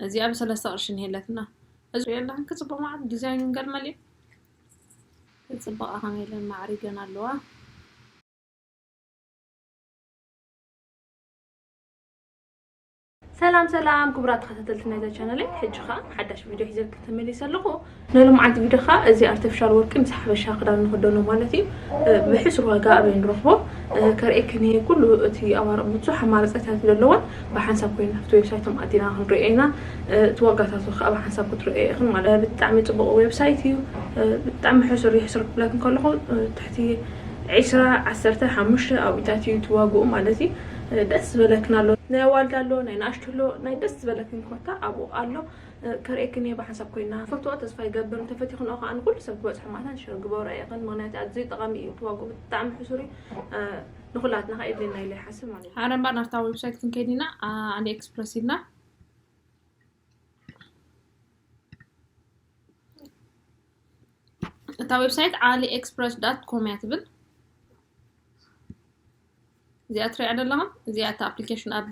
እዚኣ ብሰለስተ ቅርሺ እንሄለትና። እዚ የለን ክጽቡቕ ማለት ዲዛይን ገርመል እዩ። ክጽቡቕ ከመይ ኢለን ማዕሪገን ኣለዋ። ሰላም ሰላም ክቡራት ተኸታተልቲ ናይዛ ቻነለይ፣ ሕጂ ኸኣ ሓዳሽ ቪድዮ ሒዘልኩም ተመሊሰ ኣለኹ። ናይ ሎምዓንቲ ቪድዮ ኸኣ እዚ ኣርቲፊሻል ወርቂ ምስ ሓበሻ ክዳን ንኽደኖ ማለት እዩ። እ፣ ብሕሱር ዋጋ ኣበይ ንረኽቦ? እ፣ ከርእየክን እየ ኩሉ እቲ ኣማር-፣ ብዙሕ ኣማራፅታት ዘለዎን ብሓንሳብ ኮይና ኣብቲ ዌብሳይቶም ኣቲና ክንሪኦ ኢና። እ፣ እቲ ዋጋታቱ ኸኣ ብሓንሳብ ክትርእዮ ኢኽን ማለት እዩ። ብጣዕሚ ጽቡቕ ዌብሳይት እዩ። እ፣ ብጣዕሚ ሕሱር እዩ። ሕሱር ክብለክን ከለኹ፣ እ፣ ትሕቲ ዒስራ፣ ዓሰርተ ሓሙሽተ ኣብኡ እዩ እቲ ዋግኡ ማለት እዩ። እ፣ ደስ ዝበለክን ኣሎ። ናይ ኣዋልድ ኣሎ፣ ናይ ንኣሽቱ ኣሎ፣ ናይ ደስ ዝበለክን ኮታ ኣብኡ ኣሎ። እ፣ ከርእየክን እየ ብሓንሳብ ኮይና። ፈትዎ ተስፋ ይገብር። እንተፈቲኽንኦ ኸኣ ንኹሉ ሰብ ክበጽሖ ማለት ሸር ግበሮ ኢኽን። ምኽንያቱ ኣዝዩ ጠቓሚ እዩ። እቲ ዋግኡ ብጣዕሚ ሕሱር እዩ። እ፣ ንኹላትና ኸኣ የድልየና ኢለ ይሓስብ ማለት እዩ። ሓረ እምበኣር ናብታ ዌብሳይት ክንከይድ ኢና። ኣ፣ ኣሊ ኤክስፕረስ ኢልና። እታ ዌብሳይት ኣሊ ኤክስፕረስ ዳት ኮም እያ ትብል። እዚኣ ትሪኣ ዘለኹም፣ እዚኣ እታ ኣፕሊኬሽን ኣብ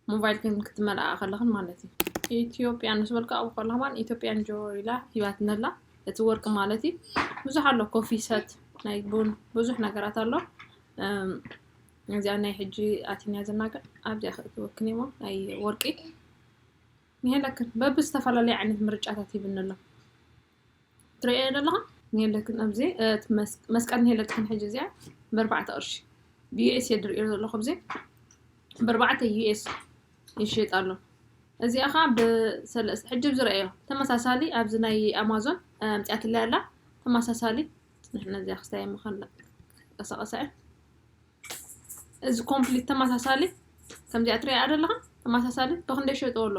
ሞባይልክን ክትመልኣ ከለኽን ማለት እዩ። ኢትዮጵያ ምስ በልካ ኣብኡ ከለኹ ማለት ኢትዮጵያን ጆር ኢላ ሂባትነላ። እቲ ወርቂ ማለት እዩ። ብዙሕ ኣሎ፣ ኮፊ ሰት፣ ናይ ቡን፣ ብዙሕ ነገራት ኣሎ። እም፣ እዚኣ ናይ ሕጂ ኣቲንያ ዘለና ግን ኣብዚኣ ክእትወክን እሞ ናይ ወርቂ። ንሄለክን በብዝተፈላለየ ዓይነት ምርጫታት ሂብኒ ኣሎ። ትርእዮ ዘለኻ ንሄለክን ኣብዚ፣ እ፣ እቲ መስ-፣ መስቀል ንሄለክን ሕጂ እዚኣ ብኣርባዕተ ቅርሺ ብዩ ኤስ እየ ዝርእዮ ዘለኹ። ኣብዚ ብኣርባዕተ ዩ ኤስ ይሽየጥ ኣሎ። እዚኣ ኸዓ ብሰለስተ፣ ሕጂ ዝረኣዮ ተመሳሳሊ ኣብዚ ናይ ኣማዞን፣ እ፣ ኣምፅኣትለይ ኣላ። ተመሳሳሊ ንሕና እዚኣ ክስታይ ምዃን ቀሳቀሳ እየ። እዚ ኮምፕሊት ተመሳሳሊ ከምዚኣ ትሪኣ ዘለኻ ተመሳሳሊ ብኽንደይ ሸጥዎ ኣሎ?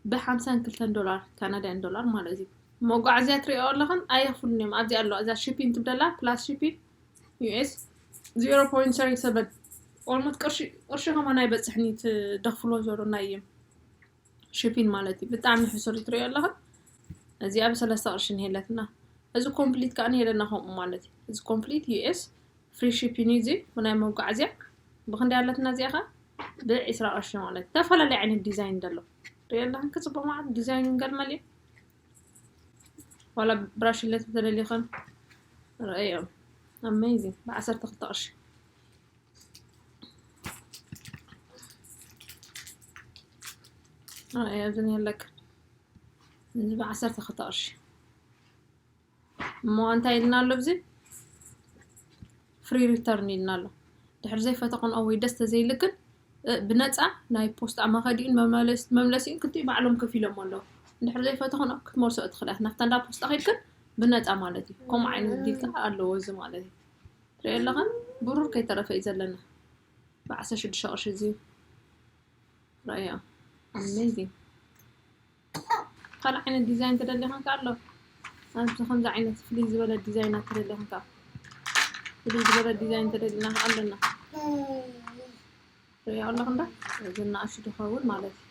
ብሓምሳን ክልተን ዶላር፣ ካናዳያን ዶላር ማለት እዩ። መጓዓዝያ ትሪኦ ኣለኽን ኣየኽፍሉን እዮም። ኣብዚ ኣሎ እዛ ሺፒን ትብለላ ፕላስ ሺፒን ዩ ኤስ ዜሮ ፖይንት ሰርቲ ሰቨን፣ ኦልሞስት ቅርሺ፣ ቅርሺ ከማን ኣይበጽሕን እዩ እቲ ደኽፍሎ ዘሎ ናይ እዮም። ሽፒን ማለት እዩ። ብጣዕሚ ሕሱር ትሪኦ ኣለኻ። እዚኣ ብሰለስተ ቅርሺ ንሄለትና። እዚ ኮምፕሊት ከኣ ንሄለና ከምኡ ማለት እዩ። እዚ ኮምፕሊት ዩ ኤስ ፍሪ ሽፒን እዩ። እዚ ብናይ መጓዓዝያ ብኽንደይ ኣለትና እዚኣ ኸ? ብዒስራ ቅርሺ ማለት እዩ። ዝተፈላለዩ ዓይነት ዲዛይን ደሎ። ሪኦ ኣለኽን ክጽቡቕ ማለት ዲዛይን ገርመል እዩ። ዋላ ብራሽለት ተደሊኽን ረኣዮም። ኣሜዚንግ። ብዓሰርተ ክልተ ቅርሺ። ኣይ፣ ኣብዚ የለክ። እዚ ብዓሰርተ ክልተ ቅርሺ። እሞ እንታይ ኢልና ኣሎ ኣብዚ? ፍሪ ሪተርን ኢልና ኣሎ። ድሕሪ ዘይፈተኽንኦ ወይ ደስ ተዘይልክን፣ እ፣ ብነጻ ናይ ፖስታ መኸዲኡን መመለስ-፣ መምለሲኡን ክልቲኡ ባዕሎም ከፊሎም ኣለዉ። እንድሕር ዘይፈተኽንኦ ክትመልሶ እትኽእላ። ናብታ እንዳ ፖስታ ከይድክን ብነጻ ማለት እዩ። ከምኡ ዓይነት ዲል ከኣ ኣለዎ እዚ ማለት እዩ። ትሪኦ ኣለኽን? ብሩር ከይተረፈ እዩ ዘለና። ብዓሰርተ ሽዱሽተ ቅርሺ እዚ ረኣዮ። ኣሜዚንግ። ካልእ ዓይነት ዲዛይን ተደሊኽን ከኣ ኣሎ። ኣብዚ ከምዚ ዓይነት ፍልይ ዝበለ ዲዛይናት ተደሊኽን ከኣ፣ ፍልይ ዝበለ ዲዛይን ተደሊና ከኣ ኣለና። ሪኦ ኣለኹም ዶ? እዚ ንኣሽቱ ዝኸውን ማለት እዩ።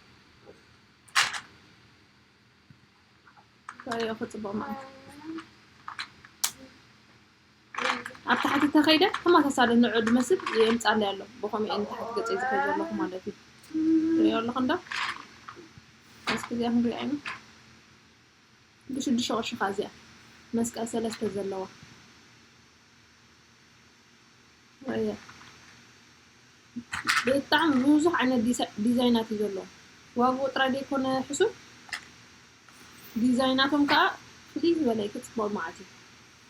ሪኦ ክጽቡቕ ማለት እዩ። ኣብ ታሕቲ ተኸይደ ተመሳሳሊ ንዑ ዝመስል የምጻለይ ኣሎ። ብኸምኡ እየ ንታሕቲ ገጸይ ዝኸይድ ዘለኹ ማለት እዩ። ሪኦ ኣለኹም ዶ? እስኪ እዚኣ ክንሪኣ ኢና። ብሽዱሽተ ቅርሺ ከኣ እዚኣ መስቀል ሰለስተ ዘለዋ። ሪኦ። ብጣዕሚ ብዙሕ ዓይነት ዲሳ-፣ ዲዛይናት እዩ ዘለዎ። ዋግኡ ጥራይ ዘይኮነ ሕሱር፣ ዲዛይናቶም ከኣ ፍልይ ዝበለ እዩ፣ ክጽቡቕ መዓት እዩ።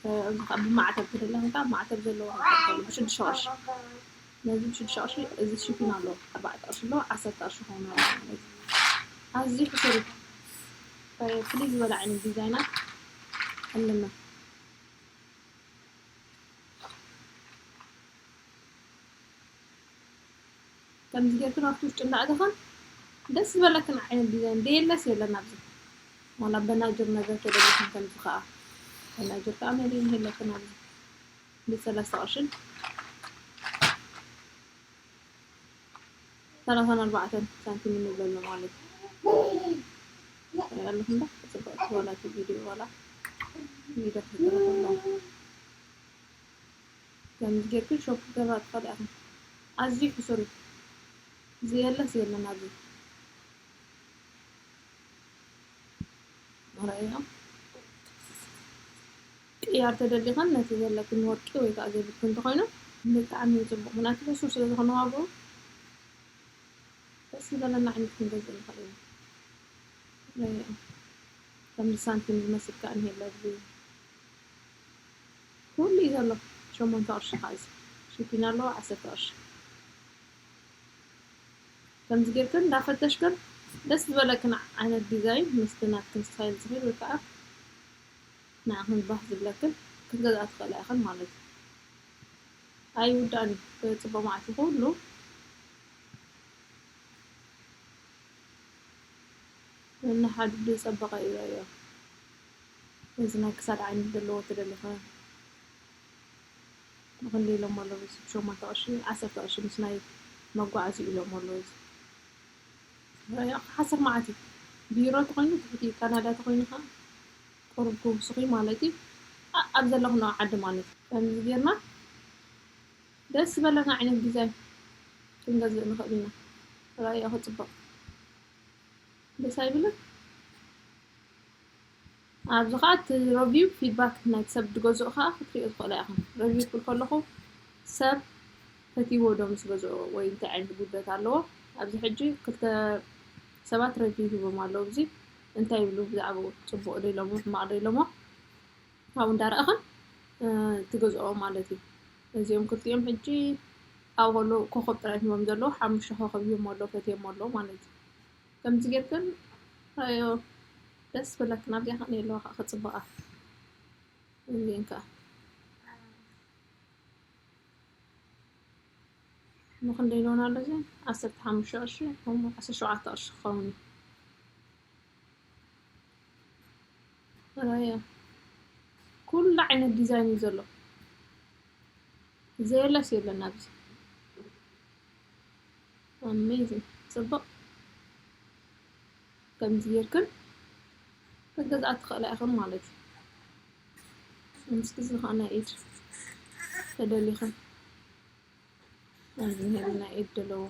እ፣ እዚ ከኣ ብማዕተብ ተደለኻ ከኣ ማዕተብ ዘለዎ ክረክበሉ ብሽዱሽተ ቅርሺ። ነዚ ብሽዱሽተ ቅርሺ፣ እዚ ሽፒን ኣለዎ፣ ኣርባዕተ ቅርሺ ኣለዎ፣ ዓሰርተ ቅርሺ ክኸውን ኣለዎ። ነዚ ኣዝዩ ሕሱር እዩ። እ፣ ፍልይ ዝበለ ዓይነት ዲዛይናት ኣለና። ከምዚ ጌርክን ኣብቲ ውሽጢ እንዳኣተኽን ደስ ዝበለክን ዓይነት ዲዛይን ደየለስ የለን ኣብዚ። ዋላ በናጅር ነገር ተደሊኽን ከምዚ ከኣ በናጅር ከኣ መሊኡ የለክን ኣብዚ። ብሰለስተ ቅርሽን ሰላሳን ኣርባዕተን ሳንቲም ንብለሉ ማለት እዩ። ኣለኹም ዶ? ጽቡቕ ዝኾነ እቲ ቪድዮ ዋላ ቪድዮ ክትረኽቡ ኣለኹም። ከምዚ ጌርክን ሾፕ ክገብራ ትኽእላ ኢኽን። ኣዝዩ ሕሱር እዩ። ዘየለስ የለን ኣብዚ። ራእዮም ቅያር ተደሊኸን ነቲ ዘለክን ወርቂ ወይ ከዓ ዘይብልክን እንተኾይኑ ብጣዕሚ እዩ ፅቡቕ። ምክንያቱ ሕሱር ስለ ዝኾነ ዋግኡ ደስ ዝበለና ዓይነት ክንገዝእ ንኽእል ኢና። ራእዮም ከምዚ ሳንቲም ዝመስል ከዓ እኒሄ ኣብዚ ኩሉ እዩ ዘሎ። ሸሞንተ ቅርሺ ከዓ እዚ ሽፒን ኣለዎ ዓሰርተ ቅርሺ። ከምዚ ጌርክን እንዳፈተሽክን ደስ ዝበለክን ዓይነት ዲዛይን ምስቲ ናትክን ስታይል ዝኽእል ወይ ከዓ ንዓኽን ባህ ዝብለክን ክትገዝኣ ትኽእላ ኢኽን ማለት እዩ። ኣይውዳእን እዩ። ጽቡቕ መዓት እዩ ኩሉ። ነንሓዱ ዝጸበቐ እዩ። ራእዮ እዚ ናይ ክሳድ ዓይነት ዘለዎ ተደሊኻ ንኽንደይ ኢሎም ኣለዉ። እዚ ብሸሞንተ ቅርሺ ዓሰርተ ቅርሺ ምስ ናይ መጓዓዚ ኢሎም ኣለዉ። እዚ ራእዮ ሓሰር መዓት እዩ። ቢሮ ተኾይኑ ትሕቲ ካናዳ ተኾይኑ ከዓ ቁሩብ ክውስኺ ማለት እዩ። ኣ- ኣብ ዘለኽንኦ ዓዲ ማለት እዩ። ከምዚ ጌርና ደስ ዝበለና ዓይነት ዲዛይን ክንገዝእ ንኽእል ኢና። ራእዮ ክፅበቕ ደስ ኣይብልን? ኣብዚ ከዓ እቲ ረቪው ፊድባክ ናይቲ ሰብ ዝገዝኦ ከዓ ክትሪኦ ትኽእላ ኢኹም። ረቪው ክብል ከለኹ ሰብ ፈትይዎ ዶ ምስ ገዝኦ ወይ እንታይ ዓይነት ጉድለት ኣለዎ። ኣብዚ ሕጂ ክልተ ሰባት ረቪው ሂቦም ኣለዉ። እዚ እንታይ ይብሉ ብዛዕባኡ ፅቡቕ ዶ ኢሎሞ ሕማቕ ዶ ኢሎሞ ካብኡ እንዳረእኽን እ፣ ትገዝኦ ማለት እዩ። እዚኦም ክልቲኦም ሕጂ ኣብኡ ከለዉ ኮኸብ ጥራይ ሂቦም ዘለዉ ሓሙሽተ ኮኸብ ሂቦም ኣለዉ ፈትዮም ኣለዉ ማለት እዩ። ከምዚ ጌርክን ራእዮ ደስ በለክን ኣብዚኣ ከኣ ኣለዋ ከዓ ክፅበቓ እዚአን ከዓ ንኽንደይ ኢሎና ኣሎ እዚ ዓሰርተ ሓሙሽተ ቅርሺ ከምኡ ዓሰርተ ሸውዓተ ቅርሺ ክኸውን እዩ። ራእዮ ኩሉ ዓይነት ዲዛይን እዩ ዘሎ። ዘየለስ የለን ኣብዚ። ኣሜዚንግ ፅቡቕ። ከምዚ ጌርክን ክትገዝኣ ትኽእላ ኢኽን ማለት እዩ። ምስኪ እዚ ከዓ ናይ ኢድ ተደሊኽን ኣብዚ ናይ ኢድ ዘለዉ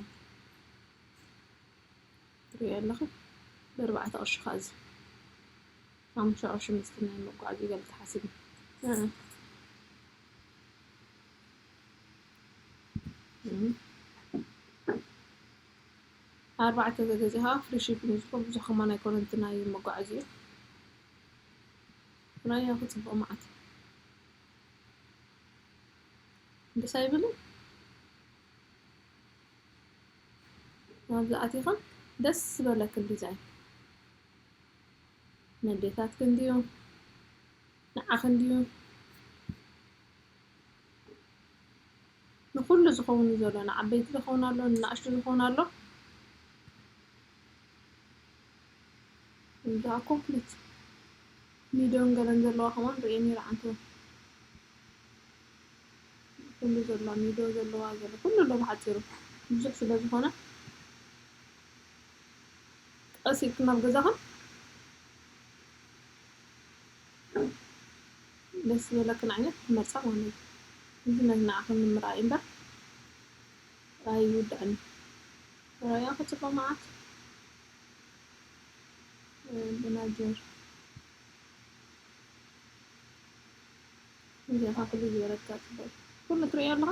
ትሪኦ ኣለኺ። ብኣርባዕተ ቅርሺ ከዓ እዚ ሓሙሽተ ቅርሺ ምስቲ ናይ መጓዓዚ ገለ ተሓሲቡ። እ። እ። ኣርባዕተ ተገዚእኻ ፍሪ ሺፒንግ ዝኮ ብዙሕ ከማን ኣይኮነን እቲ ናይ መጓዓዚ እዩ። ራእዮ ክፅብቕ መዓት ደስ ኣይብልን? ኣብዚ ኣቲኽን ደስ ዝበለክን ዲዛይን ነዴታትክን ድዩ ንዓኽን ድዩ ንኩሉ ዝኸውን እዩ ዘሎ። ንዓበይቲ ዝኸውን ኣሎ፣ ንናእሽቱ ዝኸውን ኣሎ። እዛ ኮምፕሊት ሚዶን ገለን ዘለዋ ከማን ርእየ ነይረ ዓንተወ። ኩሉ ዘለዋ ሚዶ ዘለዋ ገለ ኩሉ ኣሎ ብሓፂሩ ብዙሕ ስለ ዝኾነ ቀስ ኢልክን ኣብ ገዛኽን ደስ ዝበለክን ዓይነት ትመርፃ ማለት እዩ። እዚ ነናዕኽን ንምርኣይ እምበር ኣይውዳእን። ራያ ክፅበ መዓት ብናጀር እዚኻ ኩሉ ዝበለካ ፅቡቅ ኩሉ ትሪኦ ኣለኻ።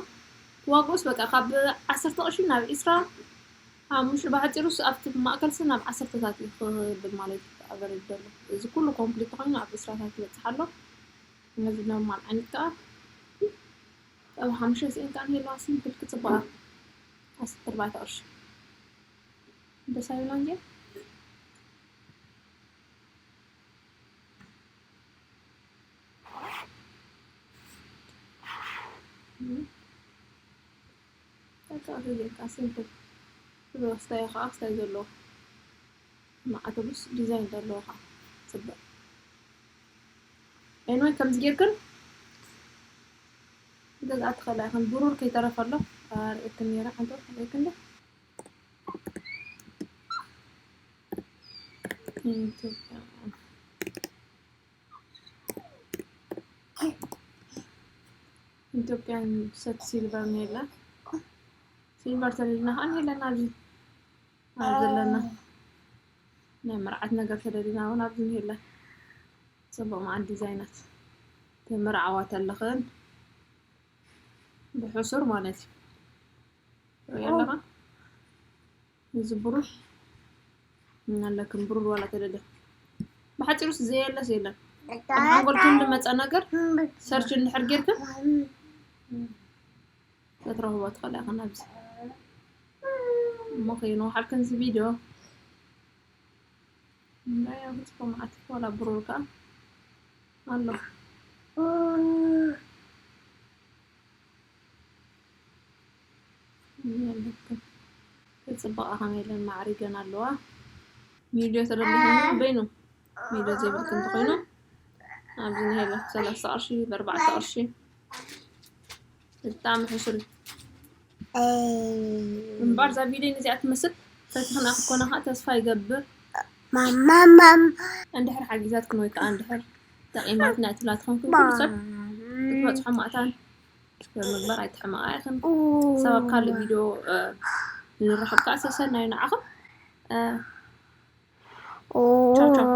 ዋግኡስ በቃ ካብ ዓሰርተ ቅርሺ ናብ ዒስራ ሓሙሽተ ብሓፂሩስ ኣብቲ ማእከልሲ ናብ ዓሰርተታት እዩ ክብል ማለት እዩ። ኣቨሬጅ ዘሎ እዚ ኩሉ ኮምፕሊት ተኮይኑ ኣብ ዒስራታት ይበፅሕ ኣሎ። ነዚ ኖርማል ዓይነት ከዓ ኣብ ሓሙሽተ ስኢን ከዓ ንሄለዋ ሲምፕል ክፅበቃ ዓሰርተ ኣርባዕተ ቅርሺ ደስ ኣይብላን እየ። በቃ እዚ ጌርካ ሲምፕል ዝብሎ ስታይ ከዓ ስታይ ዘለዎ ማዕተቡስ ዲዛይን ዘለዎ ከዓ ፅብቅ ኤንወይ ከምዚ ጌርክን ገዛ ትኸላ ይኹን ብሩር ከይተረፈ ኣሎ ርእክን ነራ ሓንቶ ርእክን ዶ ኢትዮጵያ ኢትዮጵያን ሰት ሲልቨር ኔላ ሲልቨር ተለና ኸን የለና ኣብዚ ኣብ ዘለና ናይ መርዓት ነገር ተደሊና እውን ኣብዚ ኔላ ጽቡቕ መዓት ዲዛይናት ተመርዓዋ ተለኽን ብሕሱር ማለት እዩ። ሪኦ ኣለኻ? እዚ ብሩር ምን ኣለክን ብሩር ዋላ ተደደ። ብሓጺሩስ ዘየለስ የለን። ኣብ ሓንጎልክን ዝመጸ ነገር ሰርች እንድሕር ጌርክን ክትረኽቦ ትኽእላ ኢኽን። ኣብዚ እሞ ከይንውሓልክን እዚ ቪድዮ። እንዳያ ብጽቡቅ መዓት ዋላ ብሩር ከኣ ኣሎ። ይጽብቃ ከመይ ኢለን ማዕሪገን ኣለዋ። ሚድዮ ተደሊኹም በይኑ ሚድዮ ዘይብልክን እንተኾይኑ ኣብዚ ንሄለ ሰላሳ ቅርሺ ብኣርባዕተ ቅርሺ ብጣዕሚ ሕሱር እዩ። እምበር እዛ ቪድዮ ነዚኣ ትመስል ፈቲኽና ክትኮና ከዓ ተስፋ ይገብር። ማማማም እንድሕር ሓጊዛትክን ወይ ከዓ እንድሕር ጠቒማትና እትብላ ትኾንክን ኩሉ ሰብ ክትበፅሖ ማእታን ብምግባር ኣይትሕመቓ ኢኽን። ክሳብ ኣብ ካልእ ቪድዮ ንራኸብ ከዓ ሰሰናዩ ንዓኹም። ቻው ቻው።